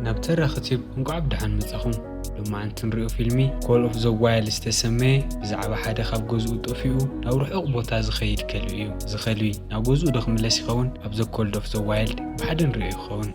ናብ ተራኺ ቲዩብ እንቋዕ ብደሓን መጻኹም። ሎማዓንቲ ንሪኦ ፊልሚ ኮል ኦፍ ዘ ዋይልድ ዝተሰመየ ብዛዕባ ሓደ ካብ ገዝኡ ጠፊኡ ናብ ርሑቕ ቦታ ዝኸይድ ከልቢ እዩ። እዚ ከልቢ ናብ ገዝኡ ዶ ክምለስ ይኸውን? ኣብ ዘ ኮል ኦፍ ዘ ዋይልድ ብሓደ ንሪኦ ይኸውን።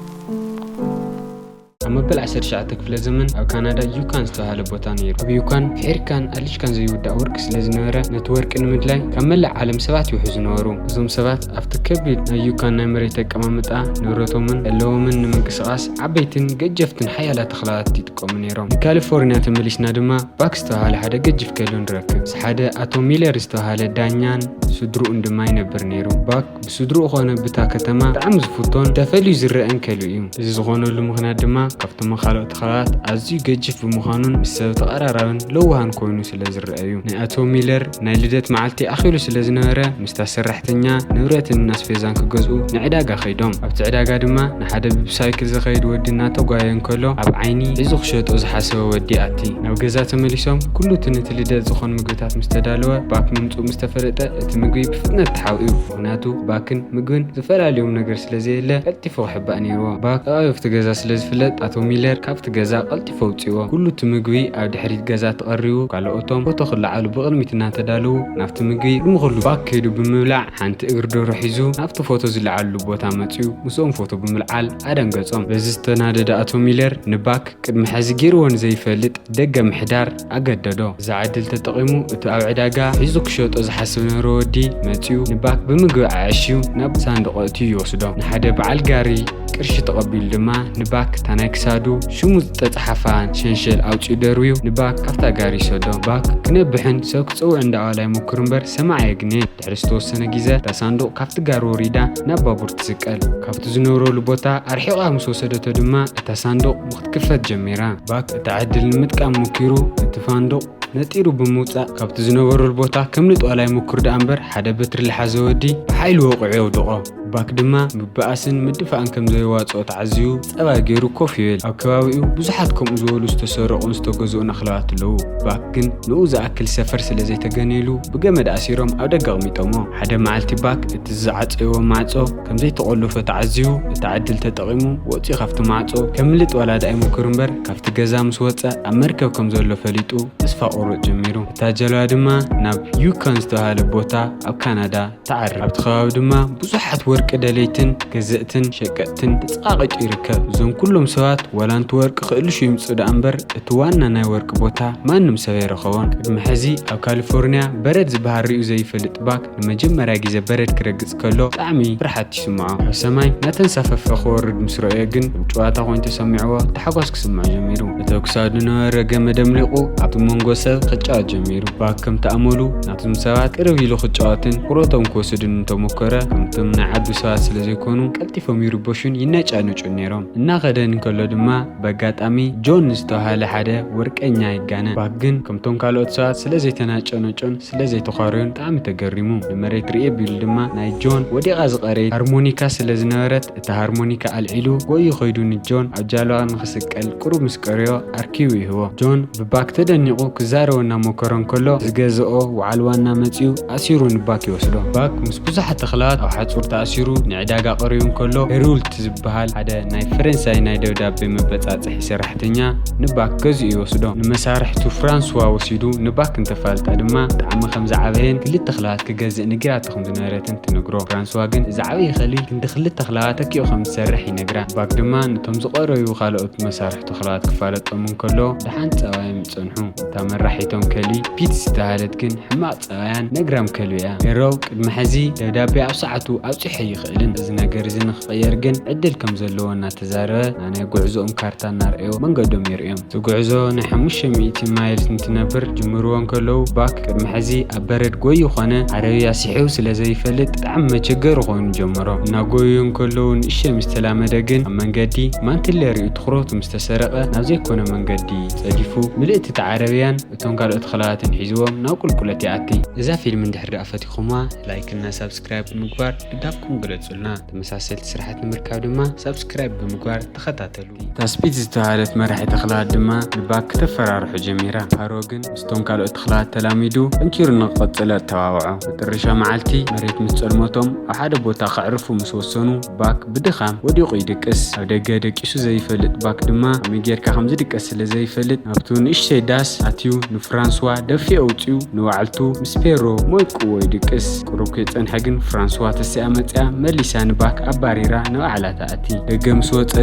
ኣብ መበል ዓሰርተ ትሽዓተ ክፍለ ዘመን ኣብ ካናዳ ዩካን ዝተባህለ ቦታ ነይሩ። ኣብ ዩካን ፍሒርካን ኣሊሽካን ዘይውዳእ ወርቂ ስለ ዝነበረ፣ ነቲ ወርቂ ንምድላይ ካብ መላእ ዓለም ሰባት ይውሕዙ ነበሩ። እዞም ሰባት ኣብቲ ከቢድ ናይ ዩካን ናይ መሬት ኣቀማምጣ፣ ንብረቶምን ዘለዎምን ንምንቅስቓስ ዓበይትን ገጀፍትን ሓያላት ተኽላት ይጥቀሙ ነይሮም። ንካሊፎርኒያ ተመሊስና ድማ ባክ ዝተባህለ ሓደ ገጅፍ ከልቢ ንረክብ። ምስ ሓደ ኣቶ ሚለር ዝተባህለ ዳኛን ስድርኡን ድማ ይነብር ነይሩ። ባክ ብስድርኡ ኾነ ብታ ከተማ ብጣዕሚ ዝፍቶን ተፈልዩ ዝረአን ከልቢ እዩ። እዚ ዝኾነሉ ምኽንያት ድማ ካብቶም ካልኦት ተኽላት ኣዝዩ ገጅፍ ብምዃኑን ምስ ሰብ ተቐራራብን ለዋህን ኮይኑ ስለ ዝረአ እዩ። ናይ ኣቶ ሚለር ናይ ልደት መዓልቲ ኣኺሉ ስለ ዝነበረ፣ ምስታ ሰራሕተኛ ንብረትን ኣስቤዛን ክገዝኡ ንዕዳጋ ከይዶም። ኣብቲ ዕዳጋ ድማ ንሓደ ብብሳይክል ዝኸይድ ወዲ እናተጓየ እንከሎ፣ ኣብ ዓይኒ ሒዙ ክሸጦ ዝሓሰበ ወዲ ኣቲ። ናብ ገዛ ተመሊሶም፣ ኩሉ እቲ ነቲ ልደት ዝኾን ምግብታት ምስ ተዳለወ፣ ባክ ምምጽኡ ምስ ተፈለጠ፣ እቲ ምግቢ ብፍጥነት ተሓቢኡ። ምኽንያቱ፣ ባክን ምግብን ዝፈላልዮም ነገር ስለ ዘየለ፣ ቀልጢፉ ክሕባእ ነይርዎ። ባክ ጠባዩ ኣብቲ ገዛ ስለ ዝፍለጥ፣ ኣቶ ሚለር ካብቲ ገዛ ቀልጢፉ ኣውጺዎ። ኩሉ እቲ ምግቢ ኣብ ድሕሪት ገዛ ተቐሪቡ፣ ካልኦቶም ፎቶ ክለዓሉ ብቕድሚት እናተዳለዉ፣ ናብቲ ምግቢ ቅድሚ ኩሉ ባክ ከይዱ ብምብላዕ፣ ሓንቲ እግሪ ደርሆ ሒዙ ናብቲ ፎቶ ዝለዓልሉ ቦታ መጺኡ፣ ምስኦም ፎቶ ብምልዓል ኣደንገጾም። በዚ ዝተናደደ ኣቶ ሚለር ንባክ ቅድሚ ሕዚ ገይርዎ ንዘይፈልጥ ደገ ምሕዳር ኣገደዶ። እዛ ዕድል ተጠቒሙ፣ እቲ ኣብ ዕዳጋ ሒዙ ክሸጦ ዝሓስብ ነበረ ወዲ መጺኡ፣ ንባክ ብምግቢ ኣዕሽዩ ናብ ሳንዱቕ ኣእትዩ ይወስዶ። ንሓደ በዓል ጋሪ ቅርሺ ተቐቢሉ ድማ ንባክ እታ ናይ ክሳዱ ሽሙ ዝተጻሓፋ ሸንሸል ኣውጺኡ ደርብዩ፣ ንባክ ካብታ ጋሪ ይሰዶ። ባክ ክነብሕን ሰብ ክጸውዕ እንዳበለ ይሞክር እምበር ሰማዒ ኣየግንየን። ድሕሪ ዝተወሰነ ግዜ፣ እታ ሳንዱቕ ካብቲ ጋሪ ወሪዳ ናብ ባቡር ትስቀል። ካብቲ ዝነብረሉ ቦታ ኣርሒቓ ምስ ወሰደቶ ድማ፣ እታ ሳንዱቕ ክትክፈት ጀሚራ። ባክ እታ ዕድል ንምጥቃም ሞኪሩ፣ እቲ ፋንዱቕ ነጢሩ ብምውጻእ፣ ካብቲ ዝነበረሉ ቦታ ከምልጥ ዋላ ይሞክር ደኣ እምበር፣ ሓደ በትሪ ዝሓዘ ወዲ ብሓይሊ ወቒዑ የውድቖ። ባክ ድማ ምብኣስን ምድፋእን ከም ዘየዋጽኦ ተዓዝዩ፣ ጸባይ ገይሩ ኮፍ ይብል። ኣብ ከባቢኡ ብዙሓት ከምኡ ዝበሉ ዝተሰረቑን ዝተገዝኡን ኣኽላባት ኣለዉ። ባክ ግን ንኡ ዝኣክል ሰፈር ስለ ዘይተገነየሉ፣ ብገመድ ኣሲሮም ኣብ ደገ ኣቕሚጦሞ። ሓደ መዓልቲ ባክ እቲ ዝዓጸይዎ ማዕጾ ከም ዘይተቖለፎ ተዓዝዩ፣ እታ ዕድል ተጠቒሙ ወጺኡ ካብቲ ማዕጾ ከምልጥ ዋላ ደኣ ይሞክር እምበር፣ ካብቲ ገዛ ምስ ወጸ ኣብ መርከብ ከም ዘሎ ፈሊጡ ተስፋ ቁሩጥ ጀሚሩ። እታ ጃልባ ድማ ናብ ዩኮን ዝተባህለ ቦታ ኣብ ካናዳ ትዓርብ። ኣብቲ ከባቢ ድማ ብዙሓት ወርቂ ደለይትን ገዘእትን ሸቀጥትን ተጸቓቒጡ ይርከብ። እዞም ኩሎም ሰባት ዋላ እንቲ ወርቂ ክእልሹ ይምጽኡ ደኣ እምበር፣ እቲ ዋና ናይ ወርቂ ቦታ ማንም ሰብ ኣይረኸቦን። ቅድሚ ሕዚ ኣብ ካሊፎርኒያ በረድ ዝበሃል ርእዩ ዘይፈልጥ ባክ ንመጀመርያ ግዜ በረድ ክረግጽ ከሎ ብጣዕሚ ፍርሓት ይስምዖ። ኣብ ሰማይ እናተንሳፈፈ ክወርድ ምስ ረኣዮ ግን ከም ጨዋታ ኮይኑ ተሰሚዕዎ፣ ታሕጓስ ክስምዖ ጀሚሩ። እቲ ኣብ ክሳዱ ዝነበረ ገመድ ኣምሊቑ ኣብቲ መንጎ ሰብ ክጫወት ጀሚሩ። ባክ ከምቲ ኣመሉ ናብቶም ሰባት ቅርብ ኢሉ ክጫወትን ትኹረቶም ክወስድን እንተሞከረ፣ ከምቶም ናይ ዓዱ ሰባት ስለ ዘይኮኑ ቀልጢፎም ይርበሹን ይነጫነጩን ነይሮም። እናኸደ እንከሎ ድማ ብኣጋጣሚ ጆን ዝተባህለ ሓደ ወርቀኛ ይጋነ። ባክ ግን ከምቶም ካልኦት ሰባት ስለ ዘይተናጨነጮን ስለ ዘይተዃረዩን ብጣዕሚ ተገሪሙ። ንመሬት ርእየ ቢሉ ድማ ናይ ጆን ወዲቓ ዝቐረየት ሃርሞኒካ ስለ ዝነበረት፣ እታ ሃርሞኒካ ኣልዒሉ ጎዩ ከይዱ ንጆን ኣብ ጃልባ ንኽስቀል ቁሩብ ምስ ቀረዮ ኣርኪቡ ይህቦ። ጆን ብባክ ተደኒቑ ክዛረቦ እናሞከረ እንከሎ፣ ዝገዝኦ ወዓል ዋና መጺኡ ኣሲሩ ንባክ ይወስዶ። ባክ ምስ ብዙሓት ተኽላት ኣብ ሓጹር ተኣሲሩ ንዕዳጋ ቀሪቡ እንከሎ፣ ሄሩልት ዝበሃል ሓደ ናይ ፈረንሳይ ናይ ደብዳቤ መበጻጽሒ ሰራሕተኛ ንባክ ገዚኡ ይወስዶ። ንመሳርሕቱ ፍራንስዋ ወሲዱ ንባክ እንተፋልጣ ድማ ብጣዕሚ ከም ዝዓበየን ክልተ ተኽላት ክገዝእ ነጊራቶ ከም ዝነበረትን ትነግሮ። ፍራንስዋ ግን እዚ ዓብዪ ከልቢ ክንዲ ክልተ ተኽላት ተኪኡ ከም ዝሰርሕ ይነግራ። ባክ ድማ ነቶም ዝቐረዩ ካልኦት መሳርሕቱ ተኽላት ክፋለጦም እንከሎ፣ ደሓን ጸባዮም ይጸንሑ። እታ መራሒቶም ከልቢ ፒት ዝተባህለት ግን ሕማቕ ጸባያን ነግራም ከልቢ እያ። ሄሮው ቅድሚ ሕዚ ደብዳቤ ኣብ ሰዓቱ ኣብጺሑ ኣይኽእልን። እዚ ነገር እዚ ንኽቕየር ግን ዕድል ከም ዘለዎ እናተዛረበ፣ ናይ ጉዕዞኦም ካርታ እናርኣዮ መንገዶም የርእዮም። እቲ ጉዕዞ ናይ ሓሙሽተ ሚእቲ ማይልስ እንትነብር፣ ጅምርዎ እንከለዉ፣ ባክ ቅድሚ ሕዚ ኣብ በረድ ጎዩ ኾነ ዓረብያ ስሒቡ ስለ ዘይፈልጥ፣ ብጣዕሚ መቸገሪ ኮይኑ ጀመሮ። እናጎዩ እንከለዉ ንእሽተይ ምስ ተላመደ ግን፣ ኣብ መንገዲ ማንትለ ርእዩ ትኹረቱ ምስ ተሰረቐ፣ ናብ ዘይኮነ መንገዲ ጸዲፉ፣ ምልእቲ እታ ዓረብያን እቶም ካልኦት ተኽላትን ሒዝዎም ናብ ቁልቁለት ይኣቲ። እዛ ፊልም እንድሕር ደኣ ፈቲኹማ፣ ላይክ እና ሳብስክራይብ ብምግባር ድጋፍኩም ግለጹልና። ተመሳሰልቲ ስራሓት ንምርካብ ድማ ሳብስክራይብ ብምግባር ተኸታተሉ። እታ ስፒት ዝተባህለት መራሒ ተኽላት ድማ ንባክ ክተፈራርሖ ጀሚራ። ፓሮ ግን ምስቶም ካልኦት ተኽላት ተላሚዱ ጠንኪሩ ንክቐጽል ኣተባብዖ። መጠረሻ መዓልቲ መሬት ምስ ጸልመቶም ኣብ ሓደ ቦታ ከዕርፉ ምስ ወሰኑ፣ ባክ ብድኻም ወዲቑ ይድቅስ። ኣብ ደገ ደቂሱ ዘይፈልጥ ባክ ድማ ከመይ ጌርካ ከም ዝድቀስ ስለ ዘይፈልጥ፣ ናብቱ ንእሽተይ ዳስ ኣትዩ ንፍራንስዋ ደፊኡ ኣውጺኡ ንባዕልቱ ምስ ፔሮ ሞይቅዎ ይድቅስ። ቁሩብ ከይጸንሐ ግን ፍራንስዋ ተሲኣ መጺኣ መሊሳ ንባክ ኣባሪራ ንባዕላ ትኣቲ። ደገ ምስ ወጸ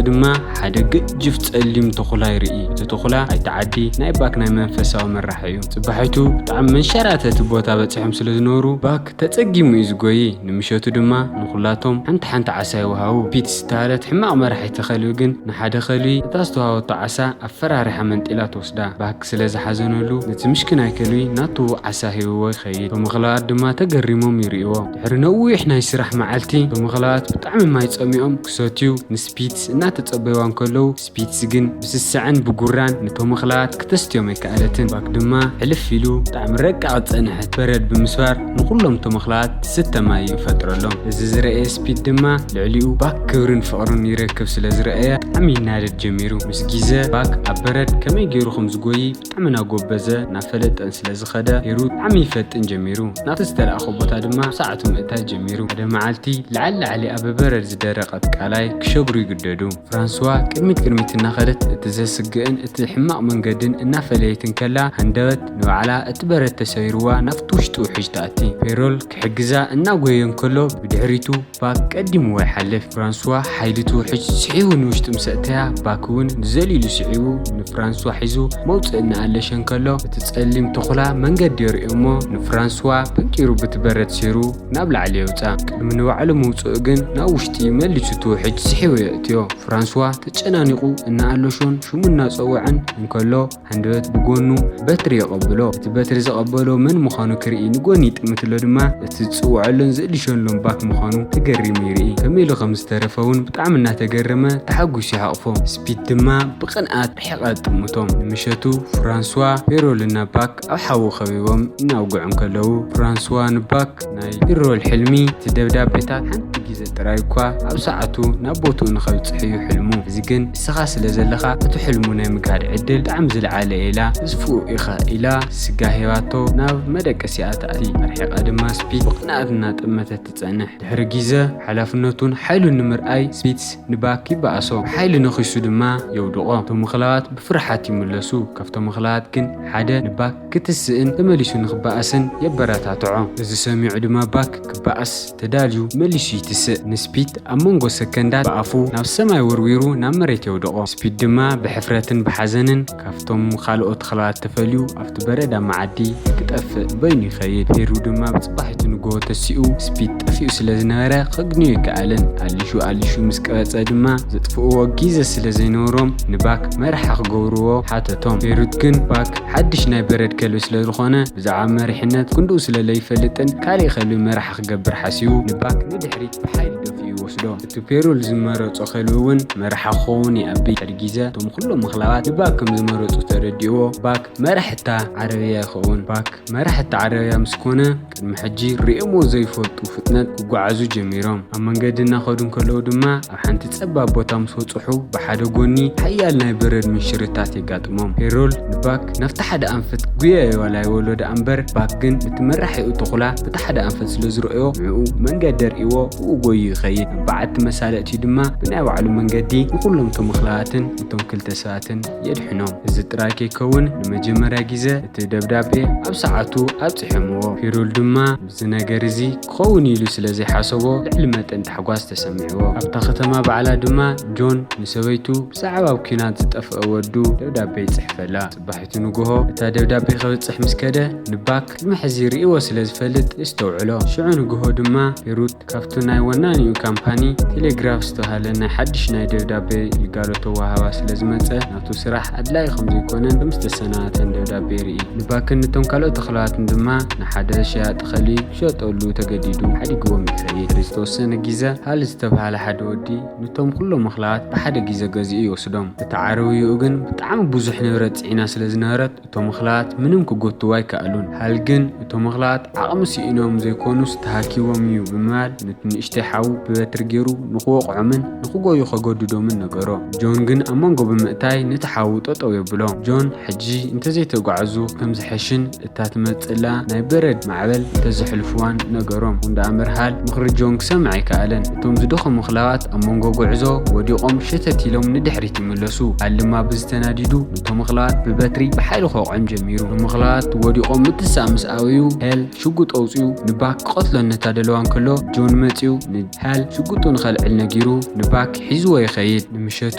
ድማ ሓደ ገጅፍ ጸሊም ተኹላ ይርኢ። እቲ ተኹላ ኣይትዓዲ ናይ ባክ ናይ መንፈሳዊ መራሒ እዩ። ጽባሒቱ ብጣዕሚ መንሸራተቲ ቦታ በጺሖም ስለ ዝነበሩ ባክ ተጸጊሙ እዩ ዝጎይ። ንምሸቱ ድማ ንኹላቶም ሓንቲ ሓንቲ ዓሳ ይወሃቡ። ፒት ዝተባህለት ሕማቕ መራሒ ተኸልቢ ግን ንሓደ ከልቢ እታ ዝተዋሃበቶ ዓሳ ኣፈራሪሓ መንጢላ ትወስዳ። ባክ ስለ ዝሓዘነሉ ነቲ ምሽክናይ ከልቢ ናቱ ዓሳ ሂብዎ ይኸይድ። እቶም ኣኽላባት ድማ ተገሪሞም ይርእይዎ። ድሕሪ ነዊሕ ናይ ስራሕ መዓልቲ እቶም ኣኽላባት ብጣዕሚ ማይ ጸሚኦም ክሰትዩ ንስፒትስ እናተጸበይዋ እንከለዉ፣ ስፒትስ ግን ብስስዐን ብጉራን ነቶም ኣኽላባት ክተስትዮም ኣይከኣለትን። ባክ ድማ ሕልፍ ኢሉ ብጣዕሚ ረቃቕ ዝጸንሐት በረድ ብምስባር ንኹሎም እቶም ኣኽላባት ዝስተ ማይ ይፈጥረሎም። እዚ ዝረኣየ ስፒት ድማ ልዕሊኡ ባክ ክብርን ፍቕርን ይረክብ ስለ ዝረኣየ ብጣዕሚ ይናደድ ጀሚሩ። ምስ ግዜ ባክ ኣብ በረድ ከመይ ገይሩ ከም ዝጎይ ብጣዕሚ እናጎበዘ እናፈለጠን ስለ ዝኸደ ፔሮ ብጣዕሚ ይፈጥን ጀሚሩ። ናብቲ ዝተላእኾ ቦታ ድማ ብሰዓቱ ምእታይ ጀሚሩ። ሓደ መዓልቲ ላዕሊ ላዕሊ ኣብ በረድ ዝደረቐት ቃላይ ክሸግሩ ይግደዱ። ፍራንስዋ ቅድሚት ቅድሚት እናኸደት እቲ ዘስግእን እቲ ሕማቕ መንገድን እናፈለየት እንከላ፣ ሃንደበት ንባዕላ እቲ በረድ ተሰይርዋ ናብቲ ውሽጢ ውሕጅ ትኣቲ። ፔሮል ክሕግዛ እናጎየ እንከሎ ብድሕሪቱ ባክ ቀዲምዎ ይሓልፍ። ፍራንስዋ ሓይሊ እቲ ውሕጅ ስሒቡ ንውሽጢ ምስ ኣእተያ፣ ባክ እውን ዘሊሉ ስዒቡ ንፍራንስዋ ሒዙ መውጽኢ እናኣለሸ እንከሎ፣ እቲ ጸሊም ተኹላ መንገዲ የርእዮ እሞ ንፍራንስዋ በንቂሩ ብቲ በረድ ሲሩ ናብ ላዕሊ የውጻ። ቅድሚ ንባዕሉ ምውጽኡ ግን ናብ ውሽጢ መሊሱ እቲ ውሕጅ ስሒቡ የእትዮ። ፍራንስዋ ተጨናኒቑ እናኣለሾን ሽሙ እናጸውዐን እንከሎ፣ ሃንደበት ብጎኑ በትሪ የቐብሎ። እቲ በትሪ ዘቐበሎ መን ምዃኑ ክርኢ ንጎኒ ይጥምትሎ ድማ፣ እቲ ዝጽውዐሎን ዝእልሸሎን ባክ ምዃኑ ተገሪሙ ይርኢ። ከመይ ኢሉ ከም ዝተረፈ እውን ብጣዕሚ እናተገረመ ተሓጒሱ ይሓቕፎ። ስፒት ድማ ብቕንኣት ርሒቓ ትጥምቶም። ንምሸቱ ፍራንስዋ፣ ፔሮልና ባክ ኣብ ሓዊ ከቢቦም እናውግዑ እንከለዉ፣ ፍራንስዋ ንባክ ናይ ፒሮል ሕልሚ፣ እቲ ደብዳቤታት ሓንቲ ግዜ ጥራይ እኳ ኣብ ሰዓቱ ናብ ቦትኡ ንኸብጽሕ እዩ ሕልሙ። እዚ ግን ንስኻ ስለ ዘለኻ እቲ ሕልሙ ናይ ምግሃድ ዕድል ብጣዕሚ ዝለዓለ እዩ ኢላ፣ ተስፍኡ ኢኻ ኢላ ስጋ ሂባቶ ናብ መደቀሲኣ ትኣቲ። ኣርሒቓ ድማ ስፒት ብቕንኣት እናጠመተት ትጸንሕ። ድሕሪ ግዜ ሓላፍነቱን ሓይሉን ንምርኣይ ስፒትስ ንባክ ይበኣሶ። ብሓይሊ ነኺሱ ድማ የውድቖ። እቶም ምኽላባት ብፍርሓት ይምለሱ። ካብቶም ምኽላባት ግን ሓደ ንባክ ክትስእን ተመሊሱ ንኽበኣስን የበረታትዖ። እዚ ሰሚዑ ድማ ባክ ክበኣስ ተዳልዩ መሊሱ ይትስእ። ንስፒት ኣብ መንጎ ሰከንዳት ብኣፉ ናብ ሰማይ ወርዊሩ ናብ መሬት የውድቖ። ስፒት ድማ ብሕፍረትን ብሓዘንን ካብቶም ካልኦት ተኽላባት ተፈልዩ ኣብቲ በረዳ መዓዲ ክጠፍእ በይኑ ይኸይድ። ፔሮ ድማ ብጽባሒቱ ንግሆ ተሲኡ ስፒት ጠፊኡ ስለ ዝነበረ ከግንዮ ኣይከኣለን። ኣሊሹ ኣሊሹ ምስ ቀበጸ ድማ ዘጥፍእዎ ግዜ ስለ ዘይነበሮም ንባክ መርሓ ክገብርዎ ሓተቶም። ፔሮ ግን ባክ ሓድሽ ናይ በረድ ከልቢ ስለ ዝኾነ ብዛዕባ መሪሕነት ክንድኡ ስለ ለይፈልጥን ካሊእ ከልቢ መርሓ ክገብር ሓሲቡ ንባክ ንድሕሪት ብሓይሊ ደፊኡ ይወስዶ። እቲ ፔሮ ዝመረጾ ከልቢ እውን መርሓ ክኸውን ይኣቢ። ድሕሪ ግዜ እቶም ኩሎም ምኽላባት ንባክ ከም ዝመረጹ ተረዲእዎ። ባክ መራሒ እታ ዓረብያ ይኸውን። ባክ መራሒ እታ ዓረብያ ምስ ኮነ ቅድሚ ሕጂ ርእዮምዎ ዘይፈልጡ ፍጥነት ክጓዓዙ ጀሚሮም። ኣብ መንገዲ እናኸዱ እንከለዉ ድማ ኣብ ሓንቲ ጸባብ ቦታ ምስ በጽሑ ብሓደ ጎኒ ሓያል ናይ በረድ ምንሽርታት የጋጥሞም። ፔሮል ንባክ ናብቲ ሓደ ኣንፈት ጉየዮ ዋላ ይበሎ ደኣ እምበር፣ ባክ ግን ነቲ መራሒኡ ተኹላ በቲ ሓደ ኣንፈት ስለ ዝረኣዮ ንዕኡ መንገዲ ኣርእይዎ ብኡ ጎዩ ይኸይድ። በዓቲ መሳለጥቲ ድማ ብናይ ባዕሉ መንገዲ ንኹሎም እቶም ምኽላባትን እቶም ክልተ ሰባትን የድሕኖም። እዚ ጥራይ ከይከውን ንመጀመርያ ግዜ እቲ ደብዳቤ ኣብ ሰዓቱ ኣብጺሖምዎ። ፔሮል ድማ እዚ ነገር እዚ ክኸውን ኢሉ ስለ ዘይሓሰቦ ልዕሊ መጠን ታሕጓስ ተሰሚዕዎ። ኣብታ ከተማ ባዕላ ድማ ጆን ንሰበይቱ ብዛዕባ ኣብ ኲናት ዝጠፍአ ወዱ ደብዳቤ ይጽሕፈላ። ጽባሒቱ ንግሆ እታ ደብዳቤ ከብጽሕ ምስ ከደ ንባክ ቅድሚ ሕዚ ርእይዎ ስለ ዝፈልጥ የስተውዕሎ። ሽዑ ንግሆ ድማ ፔሮ ካብቲ ናይ ወናኒኡ ካምፕ ካምፓኒ ቴሌግራፍ ዝተባህለ ናይ ሓድሽ ናይ ደብዳቤ ግልጋሎት ወሃባ ስለ ዝመጸ፣ ናቱ ስራሕ ኣድላዪ ከም ዘይኮነን ከም ዝተሰናበተን ደብዳቤ የርኢ። ንባክን ነቶም ካልኦት ተኽልባትን ድማ ንሓደ ሸያጢ ከሊ ክሸጠሉ ተገዲዱ ሓዲግዎም ይኸይድ። ድሕሪ ዝተወሰነ ግዜ፣ ሃል ዝተባህለ ሓደ ወዲ ነቶም ኩሎም መኽላባት ብሓደ ግዜ ገዚኡ ይወስዶም። እቲ ዓረብይኡ ግን ብጣዕሚ ብዙሕ ንብረት ጽዒና ስለ ዝነበረት፣ እቶም መኽላባት ምንም ክጎትዎ ኣይከኣሉን። ሃል ግን እቶም መኽላባት ዓቕሚ ስኢኖም ዘይኮኑስ ተሃኪቦም እዩ ብምባል፣ ነቲ ንእሽተይ ሓዉ ብበትሪ ገይሩ ንኽወቕዖምን ንኽጎዩ ከገድዶምን ነገሮ። ጆን ግን ኣብ መንጎ ብምእታይ ነቲ ሓዉ ጠጠው የብሎ። ጆን ሕጂ እንተዘይተጓዕዙ ከም ዝሐሽን እታ ትመጽእላ ናይ በረድ ማዕበል እንተዘሕልፍዋን ነገሮም። ይኹን ደኣ እምበር ሃል ምኽሪ ጆን ክሰምዕ ኣይከኣለን። እቶም ዝደኸሙ መኽላባት ኣብ መንጎ ጉዕዞ ወዲቖም ሸተት ኢሎም ንድሕሪት ይምለሱ። ሃል ድማ ብዝተናዲዱ ነቶም መኽላባት ብበትሪ ብሓይሊ ክወቕዖም ጀሚሩ። እቶም መኽላባት ወዲቖም ምትሳእ ምስ ኣበዩ፣ ሃል ሽጉጥ ኣውጺኡ ንባክ ክቐትሎ ነታ ደለዋ እንከሎ፣ ጆን መጺኡ ንሃል ሽጉጡ ንኸልዕል ነጊሩ ንባክ ሒዝዎ ይኸይድ። ንምሸቱ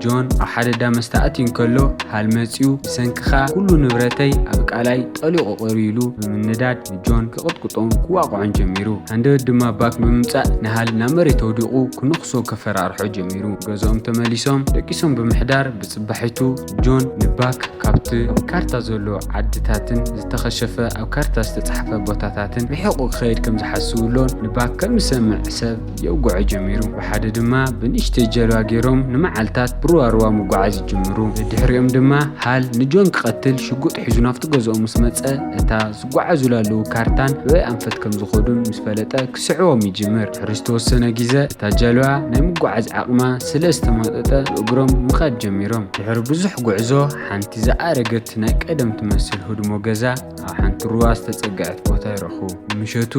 ጆን ኣብ ሓደ እንዳ መስተ ኣትዩ እንከሎ፣ ሃል መጺኡ፣ "ብሰንክኻ ኩሉ ንብረተይ ኣብ ቃላይ ጠሊቑ ቀርዩ" ኢሉ ብምንዳድ ንጆን ክቕጥቅጦን ክዋቕዖን ጀሚሩ። ሃንደበት ድማ ባክ ብምምጻእ ንሃል ናብ መሬት ኣውዲቑ ክንኽሶ ከፈራርሖ ጀሚሩ። ገዝኦም ተመሊሶም ደቂሶም ብምሕዳር ብጽባሒቱ ጆን ንባክ ካብቲ ኣብ ካርታ ዘሎ ዓድታትን ዝተኸሸፈ ኣብ ካርታ ዝተጻሕፈ ቦታታትን ርሒቑ ክኸይድ ከም ዝሓስብሎን ንባክ ከም ዝሰምዕ ሰብ የውግዖ ጀሚሩ። ብሓደ ድማ ብንእሽተይ ጀልባ ገይሮም ንመዓልታት ብሩባሩባ ምጉዓዝ ይጅምሩ። ድሕሪኦም ድማ ሃል ንጆን ክቐትል ሽጉጥ ሒዙ ናብቲ ገዝኦም ምስ መጸ፣ እታ ዝጓዓዙላ ኣለዉ ካርታን ሕወይ ኣንፈት ከም ዝኸዱን ምስ ፈለጠ ክስዕቦም ይጅምር። ድሕሪ ዝተወሰነ ግዜ እታ ጀልባ ናይ ምጉዓዝ ዓቕማ ስለ ዝተማጠጠ ብእግሮም ምኻድ ጀሚሮም። ድሕሪ ብዙሕ ጉዕዞ ሓንቲ ዝኣረገት ናይ ቀደም ትመስል ህድሞ ገዛ ኣብ ሓንቲ ሩባ ዝተጸግዐት ቦታ ይረኽቡ። ምሸቱ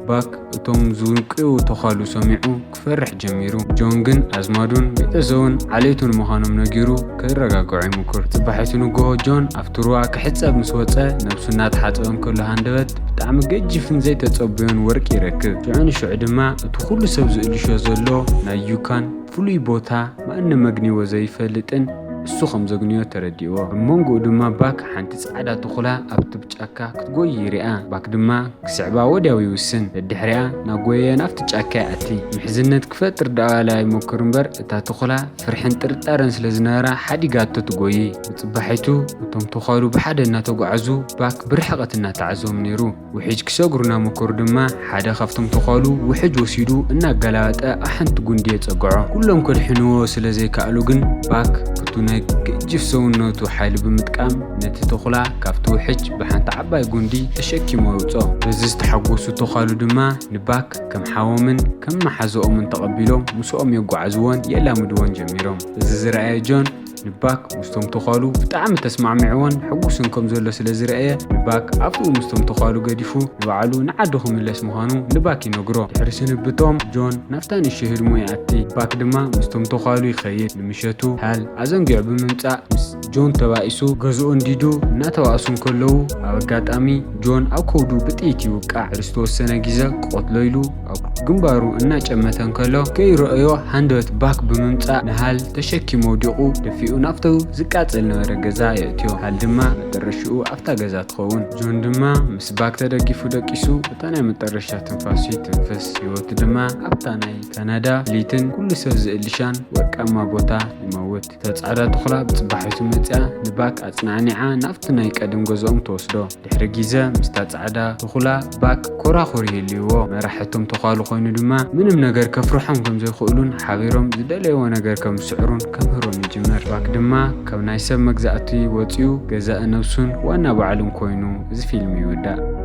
ባክ እቶም ዝውቅዩ ተዃሉ ሰሚዑ ክፈርሕ ጀሚሩ። ጆን ግን ኣዝማዱን ቤተሰቡን ዓሌቱን ምዃኖም ነጊሩ ከረጋግዖ ይምኩር። ጽባሒቱ ንግሆ ጆን ኣብቲ ሩባ ክሕጸብ ምስ ወጸ፣ ነብሱ እናተሓጸበ እንከሎ ሃንደበት ብጣዕሚ ገጂፍን ዘይተጸበዮን ወርቂ ይረክብ። ሽዑ ንሽዑ ድማ እቲ ኩሉ ሰብ ዝእልሾ ዘሎ ናይ ዩካን ፍሉይ ቦታ ማንም ኣግኒዎ ዘይፈልጥን እሱ ከም ዘግንዮ ተረዲእዎ። ኣብ መንጎኡ ድማ ባክ ሓንቲ ጻዕዳ ተኹላ ኣብቲ ጫካ ክትጎይ ይርኣ። ባክ ድማ ክስዕባ ወዲያው ይውስን። ደድሕሪኣ እናጎየየ ናብቲ ጫካ ይኣቲ። ምሕዝነት ክፈጥር ደኣ ዋላ ይሞክር እምበር፣ እታ ተኹላ ፍርሕን ጥርጣረን ስለ ዝነበራ ሓዲጋቶ ትጎዪ። ብጽባሒቱ እቶም ተዃሉ ብሓደ እናተጓዕዙ ባክ ብርሕቐት እናተዓዘቦም ነይሩ። ውሕጅ ክሰግሩ እናመከሩ ድማ ሓደ ካብቶም ተዃሉ ውሕጅ ወሲዱ እናገላበጠ ኣብ ሓንቲ ጉንዲ የጸግዖ። ኩሎም ከድሕንዎ ስለ ዘይከኣሉ ግን ባክ ክቱ ናይ ገጂፍ ሰውነቱ ሓይሊ ብምጥቃም ነቲ ተኹላ ካብቲ ውሕጅ ብሓንቲ ዓባይ ጉንዲ ተሸኪሞ የውጽኦ። በዚ ዝተሓጎሱ ተዃሉ ድማ ንባክ ከም ሓዎምን ከም መሓዝኦምን ተቐቢሎም ምስኦም የጓዕዝዎን የላምድዎን ጀሚሮም። እዚ ዝረኣየ ጆን ንባክ ምስቶም ተዃሉ ብጣዕሚ ተስማዕሚዕዎን ሕጉስን ከም ዘሎ ስለ ዝረኣየ፣ ንባክ ኣብኡ ምስቶም ተዃሉ ገዲፉ ንባዕሉ ንዓዱ ክምለስ ምዃኑ ንባክ ይነግሮ። ድሕሪ ስንብቶም ጆን ናብታ ንእሽቶ ህድሞ ይኣቲ። ባክ ድማ ምስቶም ተዃሉ ይኸይድ። ንምሸቱ ሃል ኣዘንጊዑ ብምምጻእ ምስ ጆን ተባኢሱ ገዝኡ እንዲዱ እናተባእሱ እንከለዉ፣ ኣብ ኣጋጣሚ ጆን ኣብ ከብዱ ብጥይት ይውቃዕ። ድሕሪ ዝተወሰነ ግዜ ክቐትሎ ኢሉ ኣብ ግንባሩ እናጨመተ እንከሎ ከይረኣዮ ሃንደበት ባክ ብምምጻእ ንሃል ተሸኪሙ ወዲቑ ደፊኡ ናብቲ ዝቃጸል ነበረ ገዛ የእትዮ። ሃል ድማ መጨረሽኡ ኣብታ ገዛ ትኸውን። ጆን ድማ ምስ ባክ ተደጊፉ ደቂሱ እታ ናይ መጨረሻ ትንፋሱ ይትንፍስ። ህይወቱ ድማ ኣብታ ናይ ካናዳ ፍሊትን ኩሉ ሰብ ዝእልሻን ወርቃማ ቦታ ይመውት። እታ ጻዕዳ ተኹላ ብጽባሒቱ መጺኣ ንባክ ኣጽናዕኒዓ ናብቲ ናይ ቀደም ገዝኦም ትወስዶ። ድሕሪ ግዜ ምስታ ጻዕዳ ተኹላ ባክ ኮራኹር ይህልይዎ። መራሒ እቶም ተዃሉ ኮይኑ ድማ ምንም ነገር ከፍርሖም ከም ዘይኽእሉን ሓቢሮም ዝደለይዎ ነገር ከም ዝስዕሩን ከምህሮም ይጅምር። ባክ ድማ ካብ ናይ ሰብ መግዛእቲ ወጺኡ ገዛኢ ነብሱን ዋና ባዕሉን ኮይኑ እዚ ፊልም ይውዳእ።